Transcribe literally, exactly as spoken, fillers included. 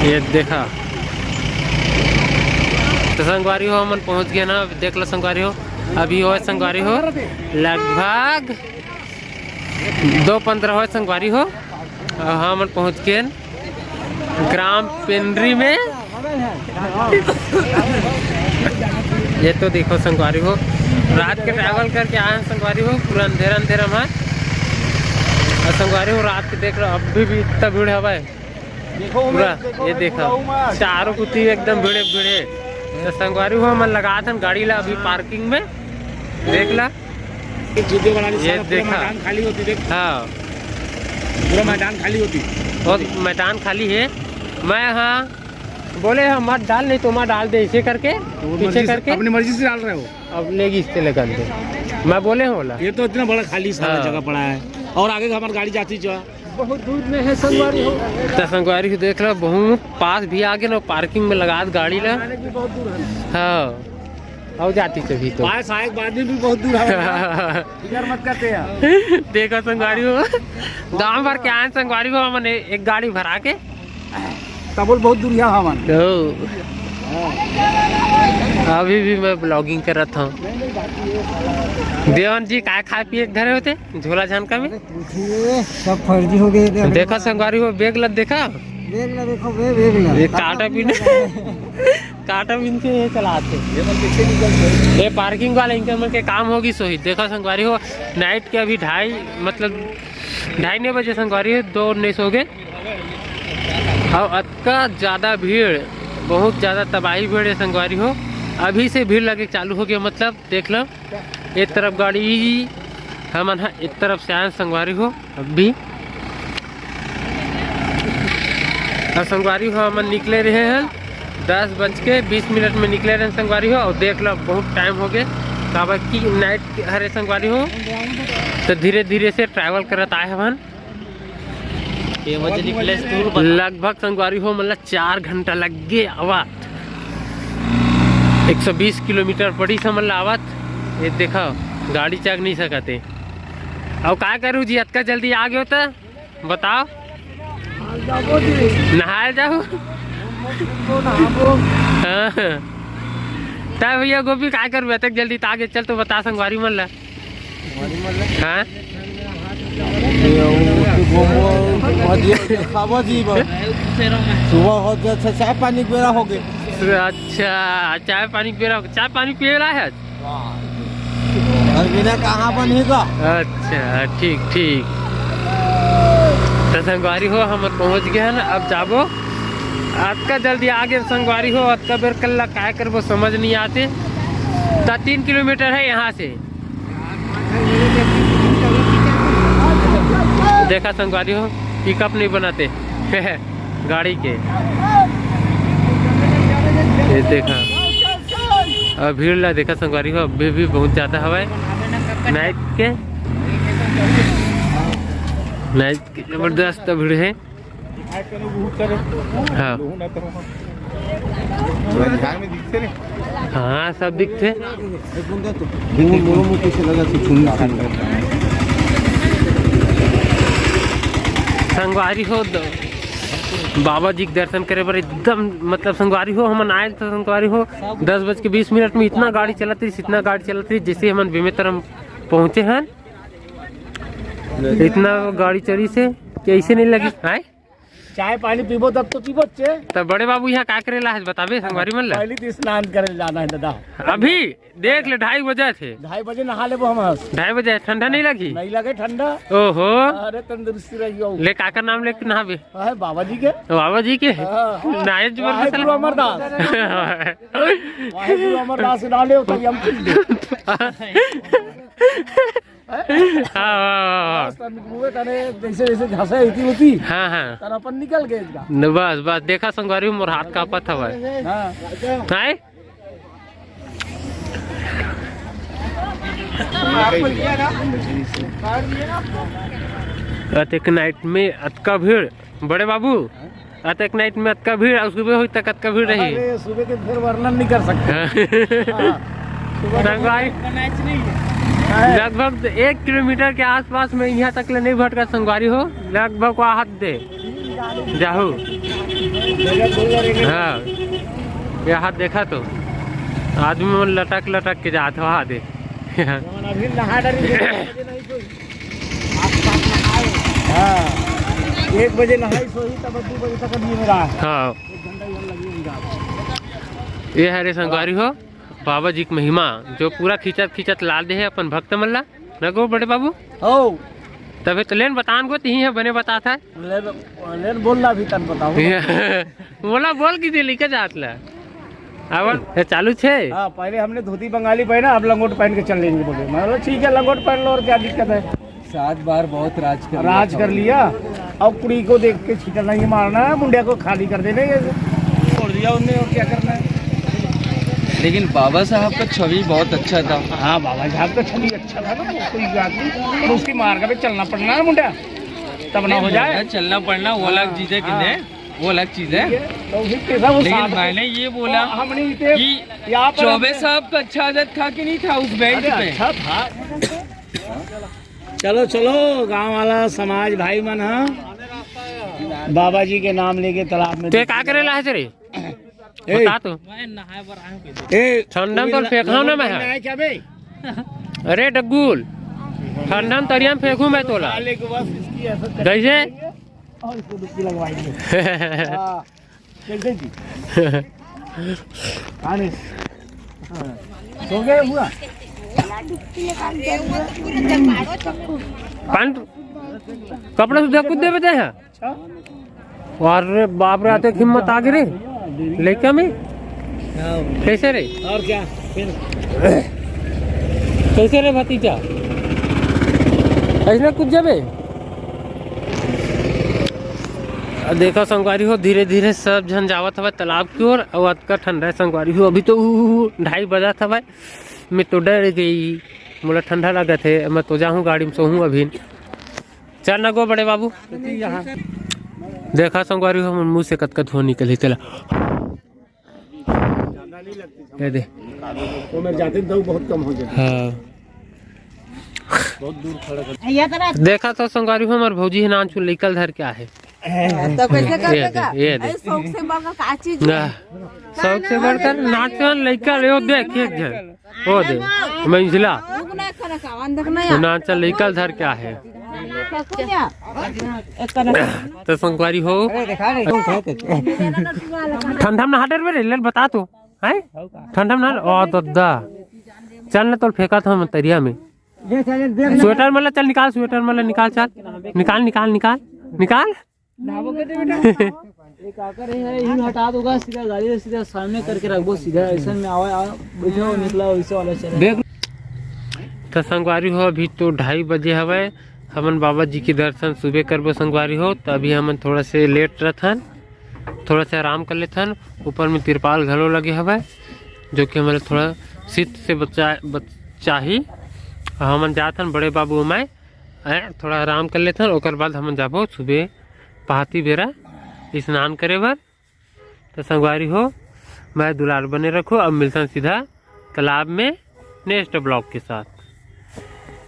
ये देखा, तो संगवारी हो, हमन पहुंच गए ना। देख लो संगवारी हो, अभी हो संगवारी हो, लगभग दो पंद्रह हो संगवारी हो, और हमन पहुंच गए ग्राम पेंड्री में। ये तो देखो संगवारी हो, रात के ट्रैवल करके आए हैं संगवारी हो, पूरा अंधेरा अंधेरा में। और संगवारी हो, रात के देख लो, अभी भी इतना भीड़ हवा है। देखो पूरा, देखो, ये देखा, पूरा उमस। चारों कुती एकदम भिड़े भिड़े। तो संगवारी हो, हमन लगात हन गाड़ी ला अभी पार्किंग में। देख ला, ये देखा। मैदान खाली होती, देख। हाँ, पूरा मैदान खाली होती। बहुत मैदान खाली है। मैं हाँ बोले, हाँ मत डाल, नहीं तो मैं डाल दे, ऐसे करके, तो पीछे मर्जी से, करके। अपनी मर्जी से डाल रहे हो। अब लेगी इससे लेकर दे। मैं बोले हूँ बोला। ये तो इतना बड़ा खाली सारा हाँ। जगह पड़ा है, और आगे हमारी गाड़ी जाती जा। बहुत दूर में है संगवारी हो। तो संगवारी हो देख लो, बहुत पास भी आगे ना, पार्किंग में लगात गाड़ी ला। हाँ, और जाती तभी तो। पास आए के बाद में भी बहुत दूर है। फिकर मत करते यार। देखो संगवारी हो, गांव भर के आए संगवारी हो, हमन एक गाड़ी भरा के। तबोल बहुत दूर है हमन। ओ। अभी भी मैं ब्लॉगिंग करत हूँ। देवन जी, काय खाए पिए के धरे होते झोला झनका में? पूछिए, सब फर्जी हो गए थे। देखा संगवारी हो, बैग लग देखा। बैग ला देखो बे, बैग ला। ये काटा पीने, काटा पीन के ये चलाते। ये पार्किंग वाला इनके मन के काम होगी सोही। देखा संगवारी हो, नाइट के अभी ढाई, मतलब ढाई नहीं बजे संगवारी हो, दो उन्नीस हो गए। और अतका ज़्यादा भीड़, बहुत ज़्यादा तबाही भीड़ है संगवारी हो। अभी से भीड़ लगे चालू हो गया, मतलब देख लो, एक तरफ गाड़ी, हमन ह एक तरफ से आए संगवारी हो। अभी और संगवारी हो, हमन निकले रहे हैं दस बज के बीस मिनट में निकले रहे संगवारी हो। और देख लो, बहुत टाइम हो गए, काबर कि नाइट हरे संगवारी हो, तो धीरे धीरे से ट्रैवल करत आए हवन। के बजे निकले स्कूल बता। लगभग संगवारी हो, मतलब चार घंटा लग गे आवा। एक सौ बीस किलोमीटर पड़ी समझ ला आवत। ये देखो, गाड़ी चघ नहीं सकते। अब का करूँ जी, अतका जल्दी आ गयो तो बताओ। नहाए जाओ। हाँ। तब भैया गोपी का करबे, अतक जल्दी तो आगे चल, तो बता संगवारी मन ला। हाँ? खाबो जी बस। सुबह हो जाए, अच्छा, चाय पानी के बेरा हो गए। अच्छा, चाय पानी के बेरा हो गए। चाय पानी पिए ला है? और बिना कहाँ बनी का? अच्छा, ठीक, ठीक। तो संगवारी हो, हम पहुँच गए हैं ना, अब जाबो। अतका जल्दी आगे संगवारी हो, अतका बेर कल्ला काय करबो, समझ नहीं आते। तो तीन किलोमीटर है यहाँ से। देखा संगवारी हो, पिकअप नहीं बनाते गाड़ी के। ये देखा, अब भीड़ ला देखा संगवारी हो, अभी भी बहुत ज़्यादा हवा है। नाइट के, नाइट के जबरदस्त भीड़ है। हाँ। ध्यान में दिखते नहीं। हाँ, सब दिखते। संगवारी हो द-, बाबा जी के दर्शन करे बर एकदम, मतलब संगवारी हो, हमन आए तो संगवारी हो, दस बज के बीस मिनट में इतना गाड़ी चलत रही, इतना गाड़ी चलत रही, जैसे हमन बेमेतरा पहुँचे हन, इतना गाड़ी चली से कि ऐसे नहीं लगी। आए? चाय पानी पीबो तब तो पीबो चे। तब बड़े बाबू यहाँ का करे ला है बताबे संगवारी मन ला? पहली तो स्नान करे जाना है दादा। अभी देख ले, ढाई बजे थे। ढाई बजे नहा लेबो हम। ढाई बजे ठंडा नहीं लगी? नहीं लगे ठंडा। ओहो। अरे तंदुरुस्ती रही हो। ले काकर नाम लेके नहाबे? अरे बाबा जी के। बाबा जी के? हाँ। नाइज बोल वाहे के गुरु अमरदास। वाहे गुरु अमरदास के नाम ले तभी हम पी ले। हाँ, वाह, वाह, वाह। तन मुँहे तने जैसे, जैसे घासे इतनी होती। हाँ, हाँ। तन अपन निकल गए इसका। न, बस, बस, देखा संगवारी मोर हाथ कांपत हवय। हाँ। हाय? अतेक नाइट में अतका भीड़, बड़े बाबू, अतेक नाइट में अतका भीड़, और सुबह होई तक अतका भीड़ रही। अरे, सुबह के फिर वर्णन नहीं कर सकते। हाँ। हाँ। सुबह के संगवारी, लगभग एक किलोमीटर के आसपास में यहाँ तक ले नहीं भटका संगवारी हो, लगभग वहाँ दे जाहू। हाँ, यहाँ देखा तो आदमी मन लटक लटक के जात हो, हाँ दे। अभी नहा डरी, आसपास नहाए। हाँ, एक बजे नहाई सोई, तब दो बजे तक अभी मेरा। हाँ, एक घंटा ही लगी होगा। ये हरे संगवारी हो बाबा जी के महिमा, जो पूरा खींचत खींचत ला दे हे अपन भक्त मन ला। न गो बड़े बाबू? हो। तबे तो लेन बतान गो, तिही है बने बतात है। लेन, लेन बोलना भी तन बताऊँ। बोला बोल की दे लेके जात ला। अब ये चालू छे? हाँ, पहले हमने धोती बंगाली पहना, अब लंगोट पहन के चल लेंगे बोले। मैं बोला, "ठीक है, लंगोट पहन लो, और क्या दिक्कत है?" सात बार बहुत राज कर लिया राज था। कर लिया। अब कुड़ी को देख के छीटा नहीं मारना है, मुंडिया को खाली कर देना है। छोड़ दिया उनने, और क्या करना है? लेकिन बाबा साहब का छवि बहुत अच्छा था। हाँ, बाबा साहब का छवि अच्छा था ना, वो कोई बात नहीं, पर उसकी मार्ग पे चलना पड़ना है मुंडिया, तब ना हो जाए। चलना पड़ना वो अलग चीज है, हाँ। किन्हें वो अलग चीज है। तो फिर कैसा वो लेकिन साथ में मैंने ये बोला तो हमने इतने कि यहाँ पर चौबे हमने साहब का अच्छा आदत था कि नहीं था उस बेंच अरे, पे? अच्छा था। चलो, चलो, गांव वाला समाज भाई मन, हाँ, बाबा जी के नाम लेके तालाब में ते का करे ला है रे? ए, बता तो। ए, ठंडा में तो फेंकना ना मैं। नहाए क्या बे? अरे डग्गुल, ठंडा में तरिया में फेंकू मैं तोला। साले को बस इसकी ऐसा चटनी कैसे? और इसको डुबकी लगवाएंगे। हाँ, चलते जी। आने। हाँ। सो गए हुआ? पान कपड़ा सुधा कुछ देवे दे है। अरे बाप रे, आते हिम्मत आ गई रे लइका में। कैसे रे? और क्या? फिर कैसे रे भतीजा? ऐसने कुछ जबे। अब देखो संगवारी हो, धीरे धीरे सब झन जावत हवय तालाब की ओर। अउ अतका ठंडा है संगवारी हो, अभी तो ऊ, ऊ, ऊ, ढाई बजत हवय। मैं तो डर गई, मोला ठंडा लगत है, मैं तो जाहूँ गाड़ी में सोहूँ अभी। चल न गो बड़े बाबू। देखा संगवारी हो, हमर मुंह से कतका धुआं निकले, चला। ये दे। वो मैं जाते तो बहुत कम हो जाता। हाँ। बहुत दूर खड़ा कर। देखा तो संगवारी हो, हमर भौजी है नान चुन लइका ल धर के आहे। तो कैसे कर ये देगा? दे, ये दे। अरे शौक से बड़का का चीज है? ना, शौक से बढ़कर नाच लइका ले, वो देख एक झन। ओ दे, मंझला। रुक ना, एक करा का, अंदर ना तो आ। नाचा लइका ल धर के आहे। तो संगवारी हो। ठंडा में नहा डरबे रे, ले बता तो। हैं? ठंडा में नहा, ओ दद्दा। चल ना, तोल फेंका था हम तरिया में। स्वेटर मला चल निकाल, स्वेटर मला निकाल, चल। निकाल, निकाल, निकाल, निकाल। नहाबो कर दे बेटा। एक आकर है, यूं हटा दोगा, सीधा गाड़ी से सीधा सामने करके रखबो, सीधा ऐसा में आवा, आ, बैठो, निकला, वैसे वाला चले। देख। तो संगवारी हो, अभी तो ढाई बजे हवय, हमन बाबा जी के दर्शन सुबह करबो संगवारी हो। तो अभी हमन थोड़ा से लेट रहथन, थोड़ा से आराम कर लेथन। ऊपर में तिरपाल घलो लगे हवय, जो कि हमन ला थोड़ा शीत से बचा, बचाही। हमन जाथन बड़े बाबू मैं, हैं, थोड़ा आराम कर लेथन, ओकर बाद हमन जाबो सुबह पहाती बेरा स्नान करे बर। तो संगवारी हो, मैं दुलार बने रखो, अब मिलथन सीधा तालाब में नेक्स्ट ब्लॉग के साथ।